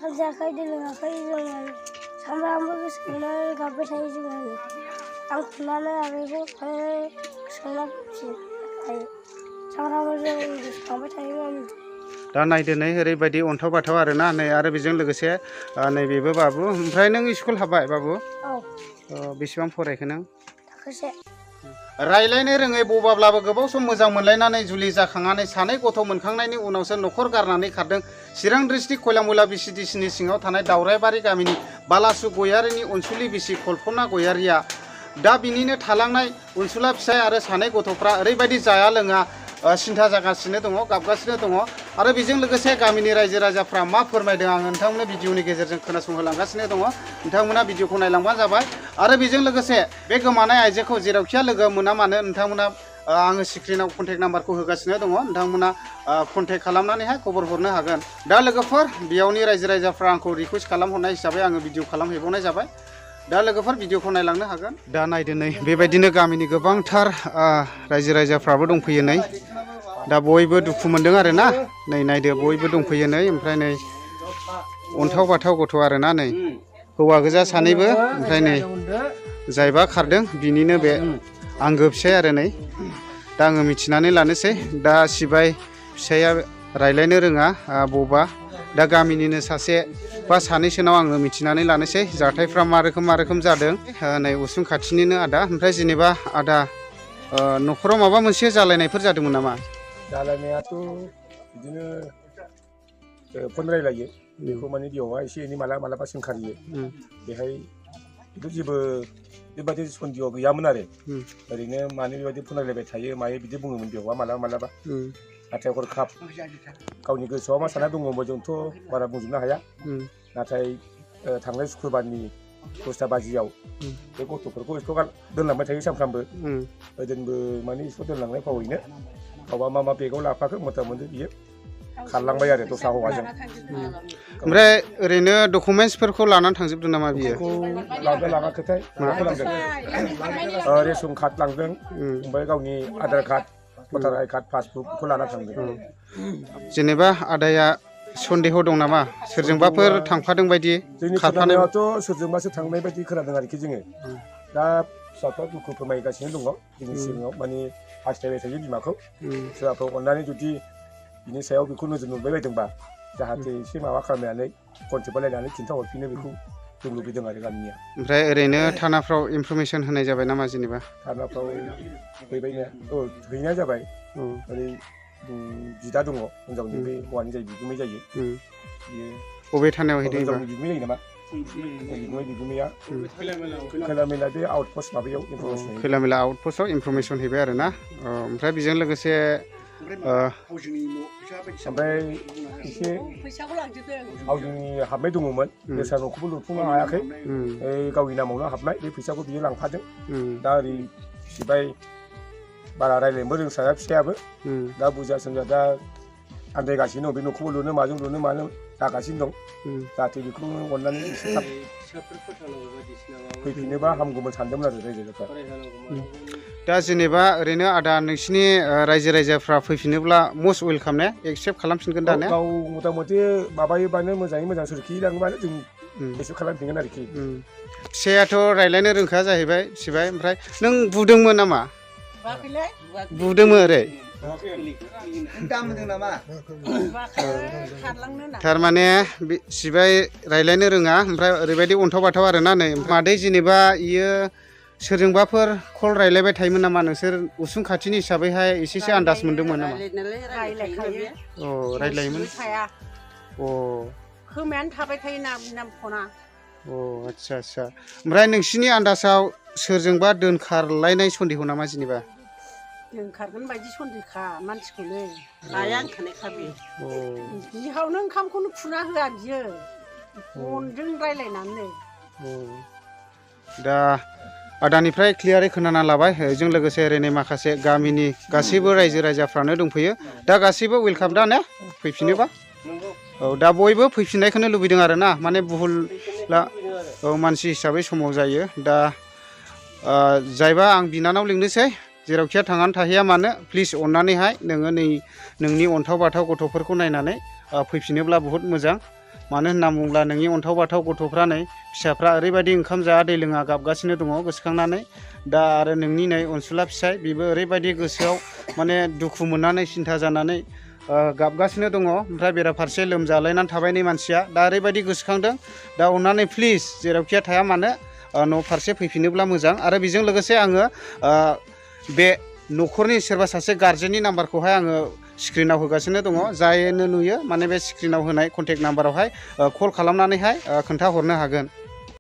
जायाखै दै लोङाखै जोङो सामफ्रामबो गोसोखौनो गाबबाय थायो जोङो आं खुनानै आबैखौ सोंना फैफिनो सामफ्रामबो जों गोसोखांबाय थायोमोन दा नायदो नै ओरैबायदि अन्थाव बाथाव आरोना नै आरो बेजों लोगोसे नैबेबो बाबु ओमफ्राय नों स्कुल हाबबाय बाबु बेसेबां फरायखो नों थाखोसे रायलायनो रोङै बबाब्लाबो गोबाव सम मोजां मोनलायनानै जुलि जाखांनानै सानै गथ' मोनखांनायनि उनावसो न'खर गारनानै खारदों चिरां डिस्ट्रिक्ट खयलामयला बिसिडिसिनि सिङाव थानाय दावराइबारि गामिनि बालासु गयारिनि अनसुलि बिसि कल्पना गयारिया दा बिनिनो थालांनाय अनसुला फिसाय आरो सानै गथ'फ्रा ओरैबायदि जाया लोङा सिन्था जागासिनो दङ गाबगासिनो दङ आरो बेजों लोगोसे गामिनि रायजो राजाफ्रा मा फोरमायदों आं नोंथांमोननो भिडिअनि गेजेरजों खोनासंहोलांगासिनो दङ नोंथांमोना भिडिअखौ नायलांबानो जाबाय आरो बेजों लोगोसे बे गोमानाय आइजोखौ जेरावखिया लोगो मोना मानो नोंथांमोना आङो स्क्रिनाव कन्टेक्ट नाम्बारखौ होगासिनो दङ नोंथांमोना कन्टेक्ट खालामनानैहाय खबर हरनो हागोन दा लोगोफोर बेयावनि रायजो राजाफ्रा आंखौ रिकुवेस्ट खालामहरनाय हिसाबै आङो भिडिअ खालामहैबावनाय जाबाय दा लोगोफोर भिडिअखौ नायलांनो हागोन दा नायदो नै बेबायदिनो गामिनि गोबांथार रायजो राजाफ्राबो दंफैयो नै दा बयबो दुखु मोनदों आरो ना नै नायदो बयबो दंफैयो नै ओमफ्राय नै अन्थाव बाथाव गथ' आरो ना नै हौवा गोजा सानैबो ओमफ्राय नै जायबा खारदों बिनिनो बे आंगो फिसाय आरो नै दा आङो मिथिनानै लानोसै दा सिबाय फिसाया रायलायनो रोङा बबा दा गामिनिनो सासे बा सानैसोनाव आङो मिथिनानै लानोसै जाथायफ्रा मा रोखोम जादों नै उसुं खाथिनिनो आदा ओमफ्राय जेनेबा आदा न'खराव माबा मोनसे जालायनायफोर जादोंमोन नामा जालायनायाथ' बिदिनो फन रायलायो बेखौ माने बेयावहाय एसे एनै मालाबा सोंखारियो बेहाय बेथ' जेबो बेबादि सन्देह गैयामोन आरो ओरैनो मानो बेबायदि फन रायलायबाय थायो मायो बिदि बुङोमोन बेयावहा मालाबा नाथाय हरखाब गावनि गोसोआव मा सानना दङमोन जोंथ' बारा बुंजोबनो हाया नाथाय थांनाय सुक्रुबारनि 10ता बाजियाव बे गथ'फोरखौ स्कुल दोनलांबाय थायो सानफ्रामबो ओइदिनबो माने स्कुल दोनलांनाय फावैनो गावबा मा बेगाव लाफाखो मथा मथि बियो खारलांबाय आरो दस्रा हौवाजों ओमफ्राय ओरैनो डकुमेन्टसफोरखौ लानानै थांजोबदों नामा बियो लाङाखैथाय माखौ लांदों रेसन कार्ड लांदों ओमफ्राय गावनि आधार कार्ड भटार आइ कार्ड पासबुकखौ लाना थांदों जेनेबा आदाया सन्देह दं नामा सोरजोंबाफोर थांफादों बायदि जोंनि खोनानायावथ' सोरजोंबासो थांनाय बायदि खोनादों आरोखि जोङो दा फिसाफ्रा दुखु फोरमायगासिनो दङ जोंनि सिगाङाव माने हास्थायबाय थायो बिमाखौ सोरबाफोर अननानै जुदि बिनि सायाव बेखौ नोजोर नुबाय बायदोंबा जाहाथे एसे माबा खालामनानै कन्टेक्ट बानायनानै खिन्थाहरफिनो बेखौ जों लुबैदों आरो गामिनिया ओमफ्राय ओरैनो थानाफ्राव इनफरमेसन होनाय जाबाय नामा जेनेबा थानाफ्राव हैनाया जाबाय ओरै बिदा दङ हिनजावनि बे हौवानि जाय बिगुमै जायो बियो बबे थानायाव हैदों हिनजावनि बिगुमै जायो नामा बिगुमैया खैलामैला बे आउटपस्ट माबायाव इनफरमेसन खैलामैला आउटपस्टआव इनफरमेसन हैबाय आरो ना ओमफ्राय बेजों लोगोसे ओमफ्राय एसे हाउजिंनि हाबनाय दङमोन दस्रा न'खौबो लुफुंनो हायाखै गावनि नामावनो हाबनाय बे फैसाखौ बियो लांफादों दा ओरै सिबाय बारा रायज्लायनोबो रोंस्राया फिसायाबो दा बुरजा सोंजा दा आन्दायगासिनो दं बे न'खौबो लुनो मानो जागासिनो दं जाहाथे बेखौ अननानै एसे थाब फैफिनोबा हामगौमोन सानदोंमोन आरो रायजो राजाफ्रा दा जेनेबा ओरैनो आदा नोंसिनि रायजो राजाफ्रा फैफिनोब्ला मस्ट वेलकाम ने एक्सेप्ट खालामफिनगोन दा ने गाव मथा मथि माबायोबानो मोजाङै मोजां सोरखि लाङोबानो जों एक्सेप्ट खालामफिनगोन आरोखि फिसायाथ' रायज्लायनो रोंखा जाहैबाय सिबाय ओमफ्राय नों बुदोंमोन नामा बुदोंमोन ओरै थारमाने सिबाय रायज्लायनो रोङा ओमफ्राय ओरैबायदि अन्थाव बाथाव आरोना नै मादै जेनेबा इयो सोरजोंबाफोर कल रायज्लायबाय थायोमोन नामा नोंसोर उसुं खाथिनि हिसाबैहाय एसेसो आन्दाज मोन्दोंमोन नामा रायज्लायोमोन खोमायानो थाबाय थायो नाम फना आदसा ओमफ्राय नोंसिनि आन्दाजाव सोरजोंबा दोनखारलायनाय सन्देह नामा जेनेबा दोनखारगोन बायदि सन्देहखा मानसिखौनो हाया ओंखारनायखा बे बिहावनो ओंखामखौनो खुना होआ बियो फनजों रायज्लायनानै दा आदानिफ्राय क्लियारै खोनाना लाबाय बेजों लोगोसे ओरैनो माखासे गामिनि गासैबो रायजो राजाफ्रानो दंफैयो दा गासैबो वेलकाम दा ने फैफिनोबा दा बयबो फैफिननायखौनो लुबैदों आरो ना माने बुहुला मानसि हिसाबै समाव जायो दा जायबा आं बिनानाव लिंनोसै जेरावखिया थांनानै थाहैया मानो प्लिज अननानैहाय नोङो नोंनि अन्थाव बाथाव गथ'फोरखौ नायनानै फैफिनोब्ला बुहुत मोजां मानो होनना बुङोब्ला नोंनि अन्थाव बाथाव गथ'फ्रा नै फिसाफ्रा ओरैबायदि ओंखाम जाया दै लोङा गाबगासिनो दङ गोसोखांनानै दा आरो नोंनि नै अनसुला फिसाय बेबो ओरैबायदि गोसोआव माने दुखु मोननानै सिन्था जानानै गाबगासिनो दङ ओमफ्राय बेराफारसे लोमजालायनानै थाबाय नै मानसिया दा ओरैबायदि गोसोखांदों दा अननानै प्लिज जेरावखिया थाया मानो न' फारसे फैफिनोब्ला मोजां आरो बेजों लोगोसे आङो बे न'खरनि सोरबा सासे गार्जेननि नाम्बारखौहाय आङो स्क्रिनाव होगासिनो दङ जायनो नुयो माने बे स्क्रिनाव होनाय कन्टेक्ट नाम्बारावहाय कल खालामनानैहाय खोन्थाहरनो हागोन।